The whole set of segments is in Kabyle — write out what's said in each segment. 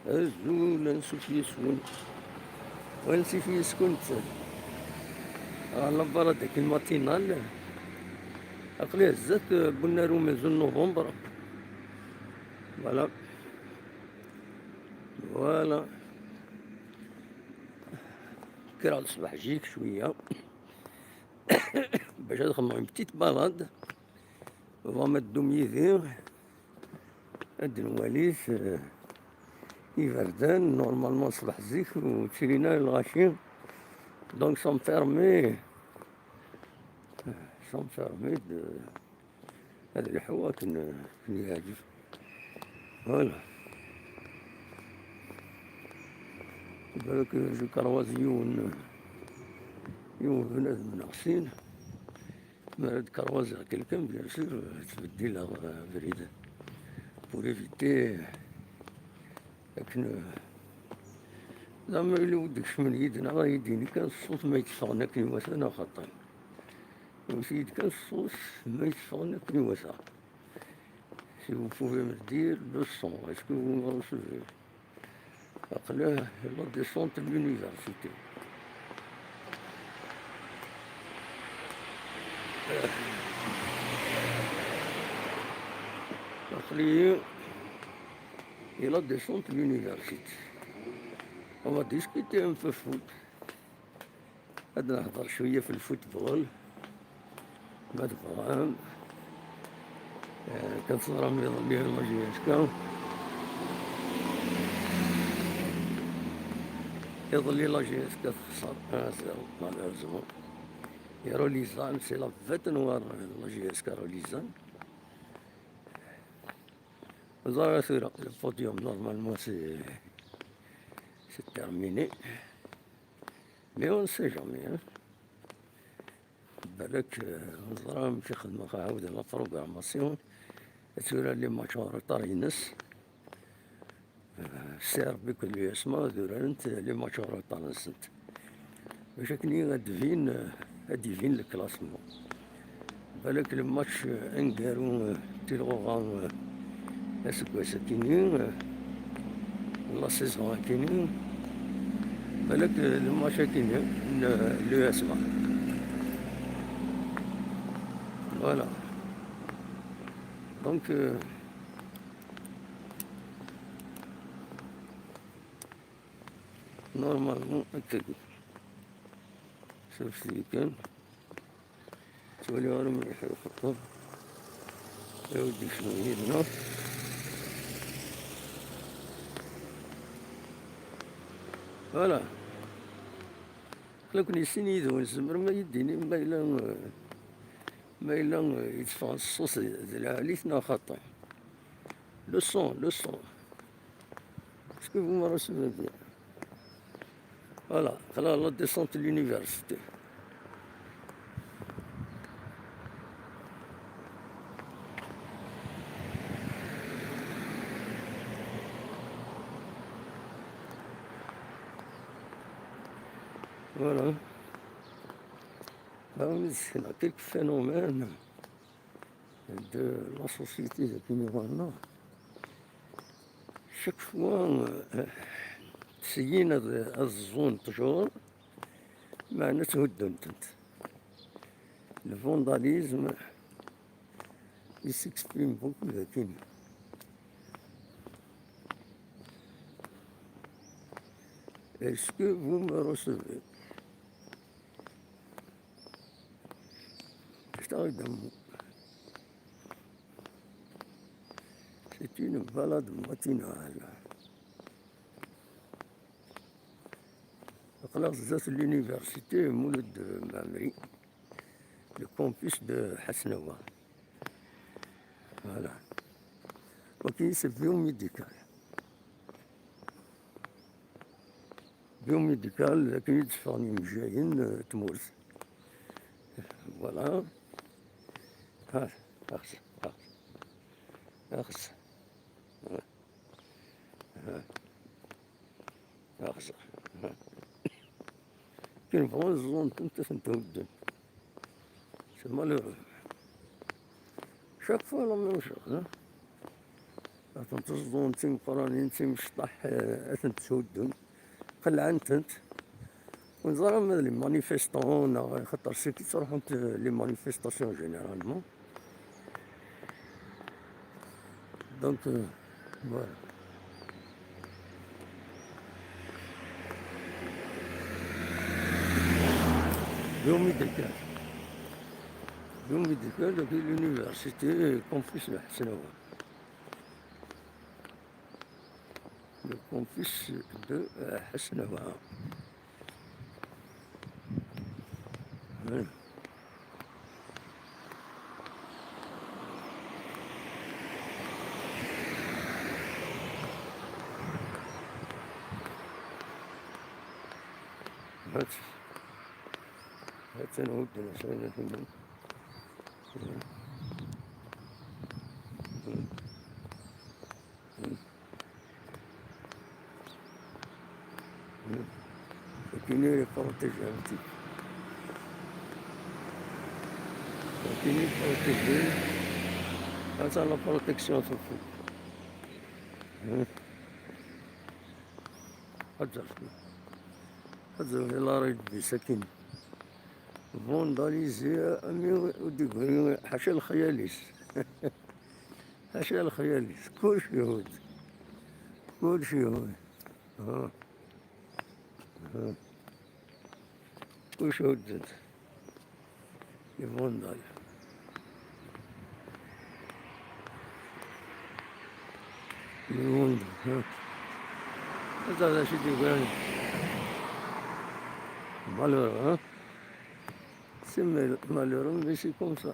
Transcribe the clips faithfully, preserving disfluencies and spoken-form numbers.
Azul, ansuf yes-wen. Ansuf yes-kent. Ɣer la balade akken matinale. Aql-i zdat Bunaruma zun novembre. Voilà. Voilà. Kkreɣ-d ṣṣbeḥ zik cwiya bac ad xedmeɣ une petite balade. Bɣam ad ddum yid-i, ad d-nwalit, euh, iberdan. Normalement ṣṣbeḥ zik ur ttilin ara lɣaci. Donc ça me permet, ça me permet de, ad lḥu akken, euh, akken yeɛǧeb. Voilà. Balak, euh, je croise yiwen, yiwen bnadem neɣ sin. Mi ara d-croiseɣ quelqu'un, bien sûr, euh, ttbeddileɣ, euh, abrid. Pour éviter, euh, akken, euh, zɛma yella wi d-ikecmen yid-neɣ, ad yi-d-yini kan ṣṣut ma yetteffɣen akken iwata neɣ xaṭi. Yewwet-iyi-d kan ṣṣut ma yetteffɣen akken iwata. Si vous pouvez me dire le son, est-ce que vous me recevez? Aql-i la descente de l'université. Aql-i la descente de l'université. On va discuter un peu foot. Ad nehḍer cwiya f lfutbol, ma tebɣam. Eh, kan teẓram iḍelli la J S K. Iḍelli la J S K texṣer un zéro, malheureusement. Et Relizan, c'est la fête noire, la J S K Relizan. Ẓriɣ tura, le podium, normalement, c'est, c'est terminé. Mais on ne sait jamais, hein. Balak, euh, ẓriɣ amek i xedmeɣ, ɛawdeɣ la programmation. Tura les matchs en retard-ines. Euh, si Rebbi akked l'U S M A ad urarent les matchs en retard-nsent. Bac akken ad d-ibin, euh, ad d-ibin le classement. Balak le match, euh, aneggaru, euh, tilɣuɣa, euh, aseggas akini, euh, la saison akini, balak, euh, le match akini, n, euh, l'U S M A. Voilà. Donc, euh, normalement, akkagi. Sauf si kan. Ttwaliɣ ara mliḥ lxeṭṭer. Awi-d isem yid-neɣ. Voilà. Aql-aken i sin yid-wen, tzemrem ad yi-d-tinim ma yella, ma yella yetteffeɣ ṣṣut d lɛali-t neɣ xaṭi. Le son, le son. Est-ce que vous me recevez bien? Voilà, voilà la descente de l'université. Voilà. Là, on est, c'est là, quelques phénomènes de la société de Kinoana. Chaque fois, euh, ttṣeggin ad, ad ẓẓun ṭṭjur, meɛna tthudden-tent. Le vandalisme, il s'exprime beaucoup de Kino. Est-ce que vous me recevez? C'est un amour. C'est une balade matinale. Aql-aɣ sdat l'université Mulud Mɛemmri, le campus de Ḥasnawa. Voilà. Waki c'est biomédical. Biomédical, d akken i d-ffɣen yimejjayen, euh, tmurt. Voilà. Ha, aɣs, aɣs, aɣs. Ha, ha. Aɣs, ha. Kin bɣan ẓẓun-tent, ad tent-hudden. C'est malheureux. Chaque fois la même chose, hein. Ad tent-ẓḍun d timeqqranin, d timecṭaḥ, eh, ad tent-shuddun. Qelɛen-tent. Ur neẓri ma d les manifestants neɣ, xaṭer seg i ttruḥunt les manifestations généralement. Donc, euh, voilà. Bureau médical. Bureau médical de l'université Confucius Hassanova. Le Confucius de, euh, Hassanova. Voilà. هات. هات أنا ودي نسوي لك هنا. Sakini est protégé un petit peu. Sakini est protégé. Grâce à la protection, ça fait. Hein. Regarde. Regarde, la rue de Sakini. Vandalisé, ami, au début, حاشا الخياليس. حاشا الخياليس. كلشي يهود. كلشي يهود. ها. ها. كلشي يهود. Les vandales. Les vandales، ها. هذا، هذا شي ديوان. Malheureux، ها. C'est mal-, malheureux, mais c'est comme ça.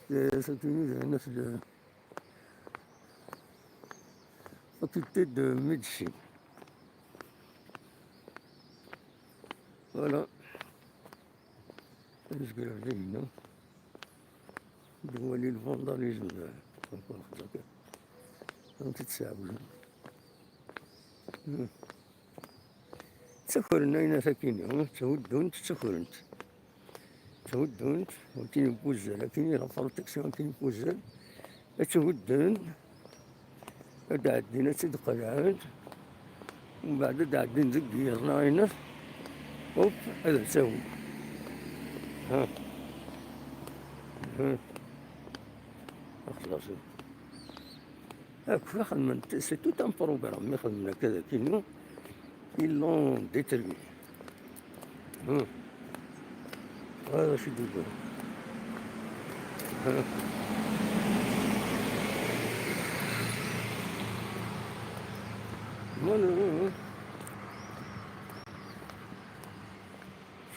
C'est, c'est une, une, une faculté de médecine. Voilà. Azger ar dagina. Nwali le vandalisme, euh, encore, donc, euh, donc, c'est ça, oui. Hmm. Ttakren ayen akkin, tthuddun-t, ttakren-t. Tthuddun-t, akken iwwezzal, akken la protection, akken iwwezzal. Ad tt-hudden, ad d-ɛeddin, ad tt-id-qelɛen, umbeɛd ad d-ɛeddin deg yiḍ neɣ ayen, hop, ad tt-awin. Ha. Ha. Xlaṣ. Akk i xedmen, c'est tout un programme, mi xedmen akka d akkin, ils l'ont déterminé. Hmm. Voilà, je suis désolé. Hein. Malheureux, hein.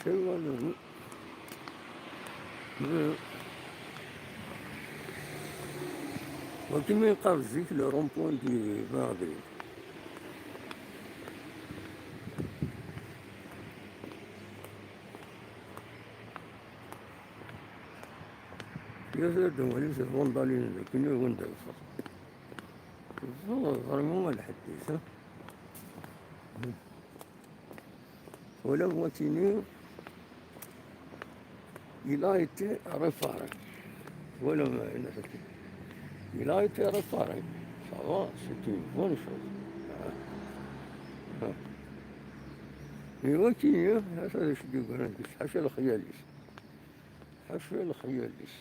C'est malheureux. Voilà. Wagi mi yeqqar zik le rond-point du Maɣdrid. Yas ad nwali s vandalisme, akken i wanda yeffeɣ. Vraiment, lḥedd-is, ha? Voilà, voici, il a été réparé. Voilà, ma, il a été réparé. Ça va, c'est une bonne chose. Ah. Ah. Mais voici, hein, هذا شو يقول لك، حاشا الخياليس. حاشا الخياليس.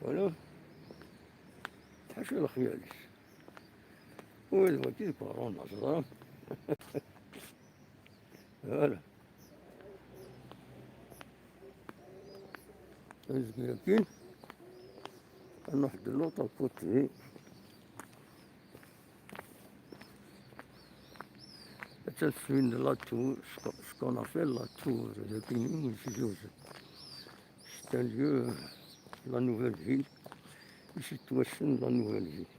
Voilà. حاشا الخياليس. وين ما تجي كورونا، صح؟ Voilà. Azekka-agi, ad nruḥ de l'autre côté. Ad taswin de la tour, ce qu'on, ce qu'on appelle la tour, dagi, c'est un lieu, la nouvelle ville. Ici, tout la nouvelle ville.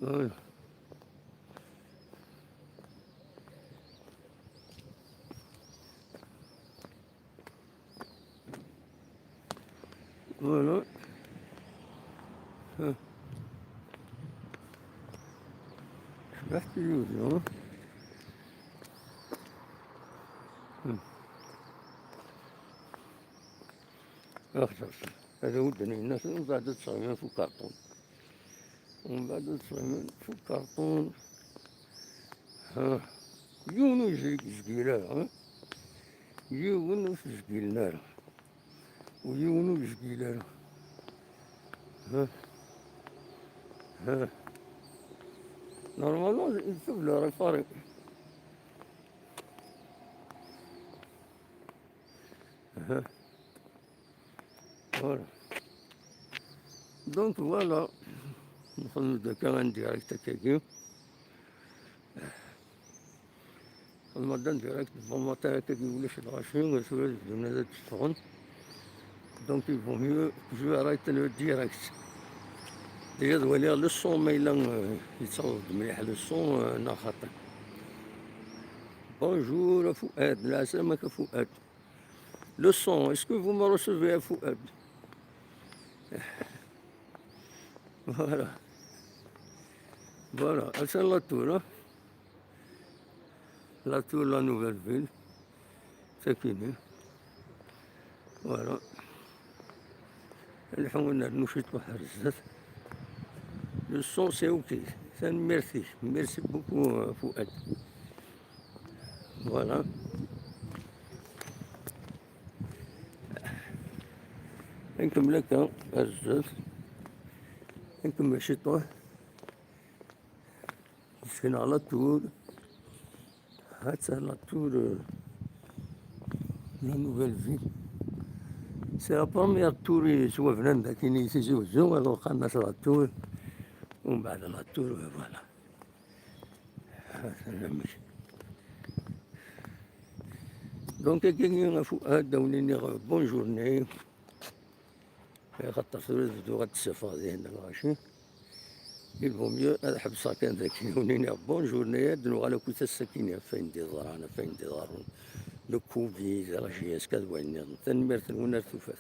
Voilà. Voilà. Ha. Cebḥet yid-i, ha? Hmm. Axeṣṣaṣ. Ad awen-d-nini, umbeɛd ad tseɣmem f ukarṭun. Umbeɛd ad tseɣmem f ukarṭun. Ha. Yiwen ur yezgil ara, ha? Yiwen ur t-zgilen ara. U yiwen ur yezgil ara. Ha. Ha. Normalement, il faut le réparer. Ha. Voilà. Donc voilà. Nxedm-d akka un direct akkagi. Xedmeɣ-d un direct, bon matin akkagi ulac lɣaci, tura bdun ad d-ffɣen. Donc il vaut mieux que je arrête le direct. Déjà ad waliɣ le son ma yella, euh, yettaweḍ-d mliḥ le son, euh, neɣ xaṭi. Bonjour a Fouad, lɛeslama-k a Fouad. Le son, est-ce que vous me recevez a Fouad? Voilà. Voilà, atan la tour, hein. La tour, la nouvelle ville. Sakini. Voilà. Nḥawl nernu ciṭuḥ ar zdat. Le son, c'est ok. Tanemmirt-ik. Merci beaucoup, euh, Fouad. Voilà. Nkemmel akka ar zdat. Nkemmel ciṭuḥ. Ssken ɣer la tour. Atan la tour, euh, la nouvelle ville. C'est la première tour i yettwabnan dagi i Tizi Wezzu, ad qqaren-as la tour. Umbeɛd la tour, ben voilà. Atan amek. Donc, akkagi a Fouad, ad awen-iniɣ bonne journée. Axaṭer tura ad bduɣ ad d-ssafeɣ dihin lɣaci. Il vaut mieux ad ḥebseɣ kan dagi, ad wen-iniɣ bonne journée, ad nuɣal akkit ass-akini ɣef wayen d-iḍran, ɣef wayen d-iḍerrun. Le Covid, la J S K d wayen nniḍen. Tanemmirt-nwen ar tufat.